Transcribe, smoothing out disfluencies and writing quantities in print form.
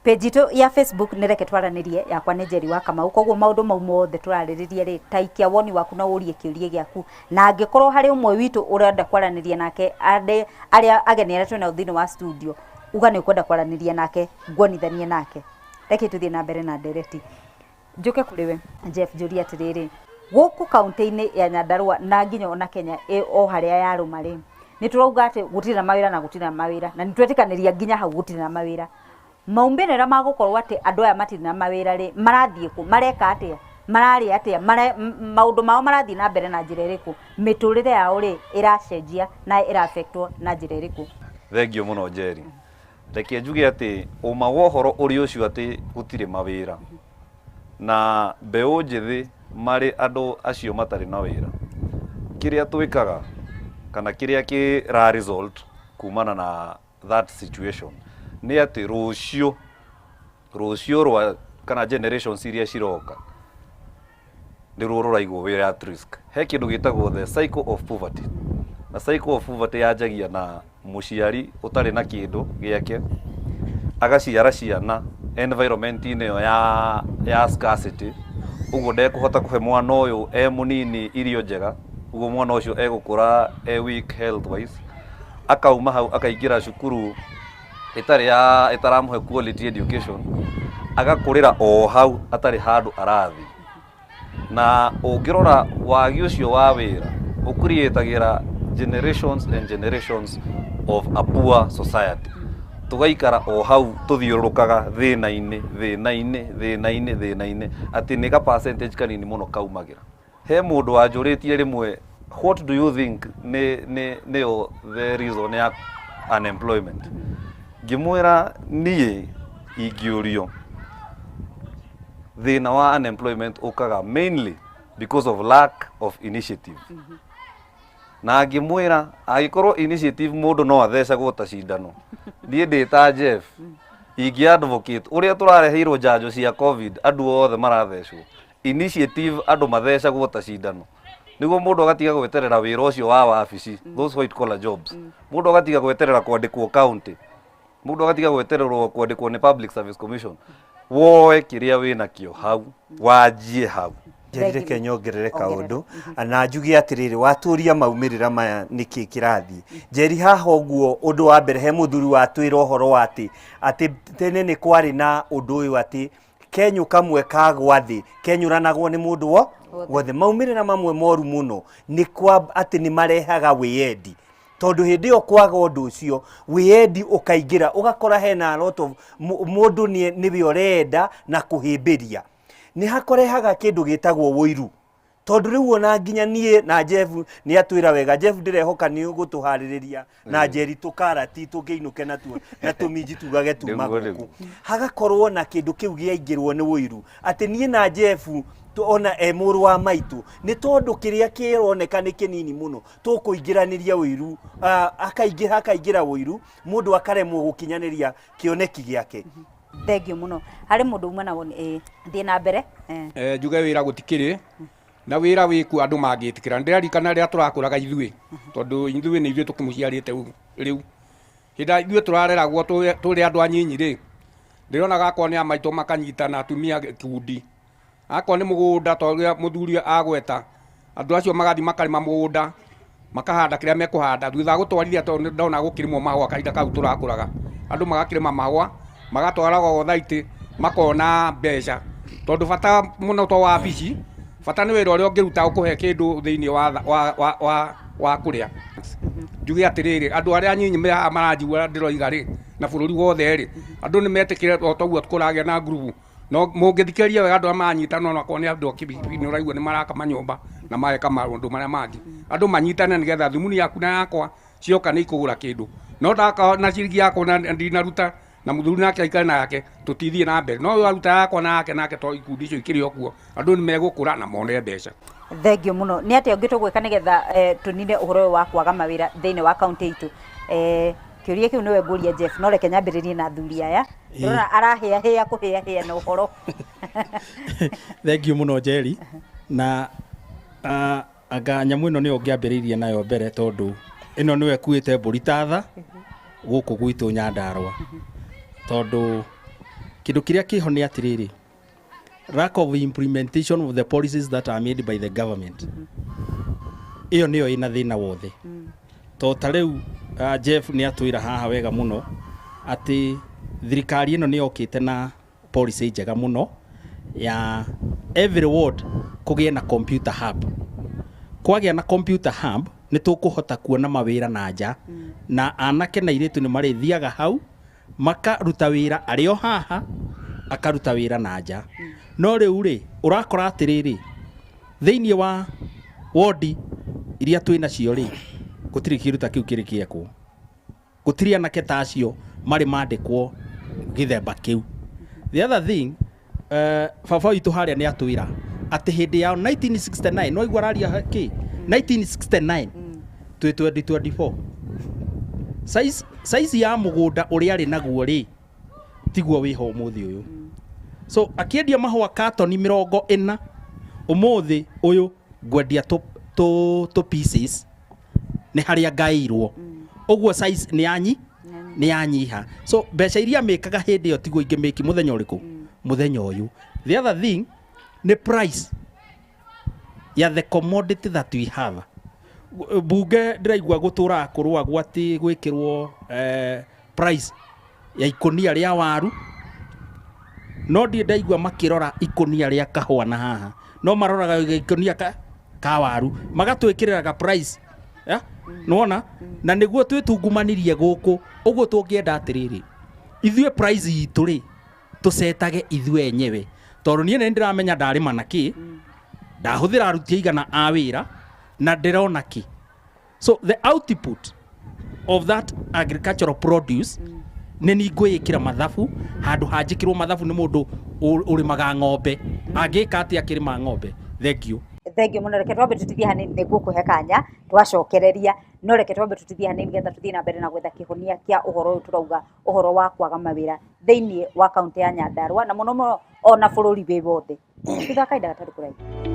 Page itũ ya Facebook nĩ Reke Twaranĩrie, yakwa nĩ Njeri wa Kamau. Koguo maũndũ mau mothe tũrarĩrĩria rĩ, ta ikia woni waku na ũrie kĩũria gĩaku. Na angĩkorwo harĩ ũmwe witũ ũrenda kwaranĩria nake, arĩa ageni arĩa twĩnao thĩinĩ wa studio, uga nĩ ũkwenda kwaranĩria nake, nguonithanie nake. Reke tũthiĩ na mbere na ndereti. Njũke kũrĩ we Jeff, njũrie atĩrĩrĩ, gũkũ kaũntĩ-inĩ ya Nyandarua na nginya ona Kenya o harĩa yarũma rĩ, nĩ tũrauga atĩ gũtirĩ na mawĩra na gũtirĩ na mawĩra, na nĩ twetĩkanĩria nginya hau gũtirĩ na mawĩra. Maumĩrĩra ma gũkorwo atĩ andũ aya matirĩ na mawĩra rĩ, marathiĩ kũ? Mareka atĩa? Mararĩa atĩa? Maũndũ mao marathiĩ na mbere na njĩra ĩrĩkũ? Mĩtũrĩre yao rĩ, ĩracenjia na ĩra affect wo na njĩra ĩrĩkũ? Thengiũ mũno Njeri. Reke njuge atĩ ũma wa ũhoro ũrĩ ũcio atĩ gũtirĩ mawĩra na mbeũ njĩthĩ marĩ andũ acio matarĩ na wĩra. Kĩrĩa twĩkaga kana kĩrĩa kĩra result kumana na that situation nĩ atĩ rũciũ, rũciũ rwa kana generations iria ciroka nĩruo rũraigwo wĩ at risk. He kĩndũ gĩtagwo the cycle of poverty, na cycle of poverty yanjagia na mũciari ũtarĩ na kĩndũ gĩake agaciara ciana environment-inĩ ĩyo ya scarcity, ũguo ndekũhota kũhe mwana ũyũ e mũnini irio njega, ũguo mwana ũcio egũkũra e weak health wise, akauma hau akaingĩra cukuru ĩtarĩ ya ĩtaramũhe quality education, agakũrĩra o hau atarĩ handũ arathiĩ. Na ũngĩrora wagi ũcio wa wĩra ũcreatagĩra generations and generations of a poor society. Tũgaikara o hau tũthiũrũrũkaga thĩna-inĩ, thĩna-inĩ, thĩna-inĩ, thĩna-inĩ, atĩ nĩ ga percentage kanini mũno kaumagĩra. He mũndũ wanjũrĩtie rĩmwe, what do you think nĩ nĩyo the reason ya unemployment? Ngĩmwĩra niĩ ingĩũrio thĩna wa unemployment ũkaga mainly because of lack of initiative. Na ngĩmwĩra angĩkorwo initiative mũndũ no athecagwo ta cindano, niĩ ndĩ ta Jeff ingĩ advocate ũrĩa tũrareheirwo njanjo cia COVID, andũ othe marathecwo initiative, andũ mathecagwo ta cindano nĩguo mũndũ agatiga gweterera wĩra ũcio wa wabici, those white collar jobs, mũndũ agatiga gweterera kwandĩkwo county, mũndũ agatiga gwetererwo kwandĩkwo nĩ Public Service Commission, woe kĩrĩa wĩnakĩo hau wanjie hau. Njeri, reke nyongerere kaũndũ na njuge atĩrĩrĩ, watũria maumĩrĩra maya nĩkĩ kĩrathiĩ. Njeri, haha ũguo ũndũ wa mbere, he mũthuri watwĩra ũhoro wa atĩ tene nĩ kwarĩ na ũndũ ũyũ atĩ kenyũ kamwe kagwa thĩ kenyũranagwo nĩ mũndũ wo wothe. Maumĩrĩra mamwe moru mũno nĩ kwa atĩ nĩ marehaga wĩyendi, tondũ hĩndĩ ĩyo kwaga ũndũ ũcio wĩyendi ũkaingĩra, ũgakora hena a lot of mũndũ nĩwe ũrenda na kũhĩmbĩria, nĩ hakorehaga kĩndũ gĩtagwo wũiru, tondũ rĩu ona nginya niĩ na Jeff nĩ atwĩra wega. Jeff, ndĩrehoka nĩ ũgũtũharĩrĩria na Njeri tũkarati tũngĩinũke natuo na tũminji tugage tuma Nĩguo, gũkũ. Nĩguo. Hagakorwo na kĩndũ kĩu gĩaingĩrwo nĩ wũiru atĩ niĩ na Jeff ona e mũrũ wa maitũ, nĩ tondũ kĩrĩa kĩroneka nĩ kĩnini mũno tũkũingĩranĩria ũiru, akaingĩra akaingĩra ũiru, mũndũ akaremwo gũkinyanĩria kĩoneki gĩake. Thengiũ mũno. Harĩ mũndũ uma na woni, ĩĩ, thiĩ na mbere. Njuge wĩra gũtikĩrĩ na wĩra wĩkuo andũ mangĩtĩkĩra. Ndĩraririkana rĩrĩa tũrakũraga ithuĩ, tondũ ithuĩ nĩ ithuĩ tũkĩmũciarĩte rĩu hĩndĩ ĩrĩa ithuĩ tũrareragwo tũrĩ andũ anyinyi rĩ, ndĩronaga akorwo nĩ a maitũ makanyitana atumia gĩkundi, akorwo nĩ mũgũnda ta ũrĩa mũthuri agweta, andũ acio magathiĩ makarĩma mũgũnda, makahanda kĩrĩa mekũhanda, thutha wa gũtwarithia, tondũ nĩ ndona gũkĩrĩmwo mahũa kahinda kau tũrakũraga, andũ magakĩrĩma mahũa magatwara gothaitĩ makona mbeca, tondũ bata mũno to wabici, bata nĩ wĩra ũrĩa ũngĩruta ũkũhe kĩndũ thĩinĩ wa kũrĩa. Njuge atĩrĩrĩ, andũ arĩa anyinyi me haha maranjigua ndĩroiga rĩ, na bũrũri wothe rĩ, andũ nĩ metĩkĩre o toguo kũragĩa na ngurubu, no mũngĩthikĩrĩria wega andũ arĩa maranyitana, onakorwo nĩ andũ a kĩbibi, nĩ ũraigua nĩ maraka manyũmba na mageka maũndũ marĩa mangĩ. Andũ manyitane nĩgetha thumuni yaku na yakwa cioka nĩ ikũgũra kĩndũ, no ndaka na ciringi yakwa na ndinaruta na mũthuri nake aikare na yake, tũtithiĩ na mbere. No ũyũ aruta yakwa na yake nake, to ikundi icio ikĩrĩ o kuo, andũ nĩ megũkũra na mone mbeca. Thengiũ mũno. Nĩ atĩa ũngĩ tũgwĩka nĩgetha tũnine ũhoro ũyũ wa kwaga mawĩra thĩinĩ wa kaũntĩ itũ? Kĩũria kĩu nĩwe ngũria Jeff, no reke nyambĩrĩrie na athuri aya. Ndĩrona arahĩahĩa kũhĩahĩa na ũhoro. Thengiũ mũno Njeri. Na anga nyamũ ĩno nĩyo ngĩambĩrĩirie nayo mbere, tondũ ĩno nĩyo ĩkuĩte mbũri ta tha gũkũ gwitũ Nyandarũa, tondũ Kĩndũ kĩrĩa kĩho nĩ atĩrĩrĩ, lack of implementation of the policies that are made by the government, ĩyo nĩyo ĩna thĩna wothe. To ta rĩu Jeff nĩ atwĩra haha wega mũno atĩ thirikari ĩno nĩ yokĩte na policy njega mũno ya every ward kũgĩe na computer hub. Kwagĩa na computer hub nĩ tũkũhota kuona mawĩra na nja, na anake na airĩtu nĩ marĩthiaga hau makaruta wĩra, arĩ o haha akaruta wĩra na nja. No rĩu rĩ, ũrakora atĩrĩrĩ, thĩinĩ wa wodi iria twĩ nacio rĩ, gũtirĩ kĩndũ ta kĩu kĩrĩ kĩekwo, gũtirĩ anake ta acio marĩ mandĩkwo gĩthemba kĩu. The other thing, baba witũ harĩa nĩ atwĩra atĩ hĩndĩ ya 1969, no igua araria kĩ 1969, twĩ 2024, size ya mũgũnda ũrĩa arĩ naguo rĩ, tiguo wĩho ũmũthĩ ũyũ. So akĩendia mahũa katoni 40, ũmũthĩ ũyũ ngwendia tũ pieces nĩ harĩa ngaĩirwo ũguo, size nĩ yanyi nĩ yanyiha. So mbeca iria mĩkaga hĩndĩ ĩyo tiguo ingĩmĩki mũthenya ũrĩkũ, mũthenya ũyũ. The other thing nĩ price ya the commodity that we have. Bunge ndĩraigua gũtũraga kũrũagwo atĩ gwĩkĩrwo price ya ikũnia rĩa waru, no ndirĩ ndaigua makĩrora ikũnia rĩa kahũa, na haha no maroraga ikũnia ka waru magatwĩkĩrĩra price ya nĩwona, na nĩguo twĩtungumanirie gũkũ ũguo. Tũngĩenda atĩrĩrĩ, ithuĩ price itũ rĩ, tũcetage ithuĩ enyewe, tondũ niĩ nĩ ndĩramenya ndarĩma na kĩ, ndahũthĩra aruti aigana a wĩra na ndĩrona kĩ. So the output of that agricultural produce nĩ ni ngwĩĩkĩra mathabu handũ hanjĩkĩrwo mathabu nĩ mũndũ ũrĩmaga ng'ombe angĩka atĩa akĩrĩma ng'ombe. Thank you. Thengiũ mũno. Reke twambe tũtithie hanini, nĩguo kũhe kanya twacokereria, no reke twambe tũtithie hanini nĩgetha tũthiĩ na mbere na gwetha kĩhonia kĩa ũhoro ũyũ tũrauga, ũhoro wa kwaga mawĩra thĩinĩ wa kaunti ya Nyandarua na mũno mũno ona bũrũri wĩ wothe. Thutha wa kahinda gatarĩ kũraihu.